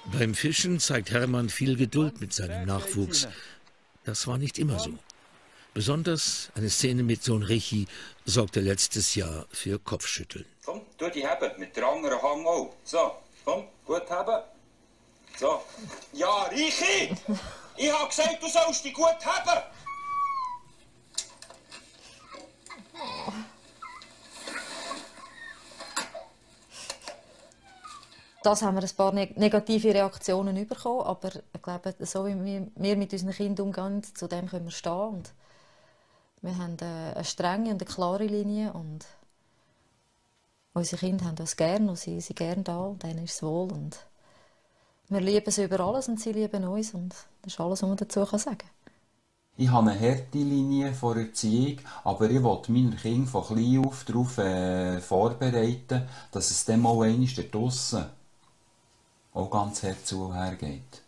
Beim Fischen zeigt Hermann viel Geduld mit seinem Nachwuchs. Das war nicht immer so. Besonders eine Szene mit Sohn Richi sorgte letztes Jahr für Kopfschütteln. Komm, tu die haben, mit der anderen Hand auch. So, komm, gut haben. So. Ja, Richi! Ich habe gesagt, du sollst die gut haben! Das haben wir ein paar negative Reaktionen bekommen, aber ich glaube, so wie wir mit unseren Kindern umgehen, zu dem können wir stehen. Und wir haben eine strenge und eine klare Linie und unsere Kinder haben uns gern und sie sind gern da und denen ist es wohl. Und wir lieben sie über alles und sie lieben uns und das ist alles, was man dazu sagen kann. Ich habe eine harte Linie vor Erziehung, aber ich will meine Kinder von klein auf darauf vorbereiten, dass es dann mal einmal da draussen auch ganz hart zu und her geht.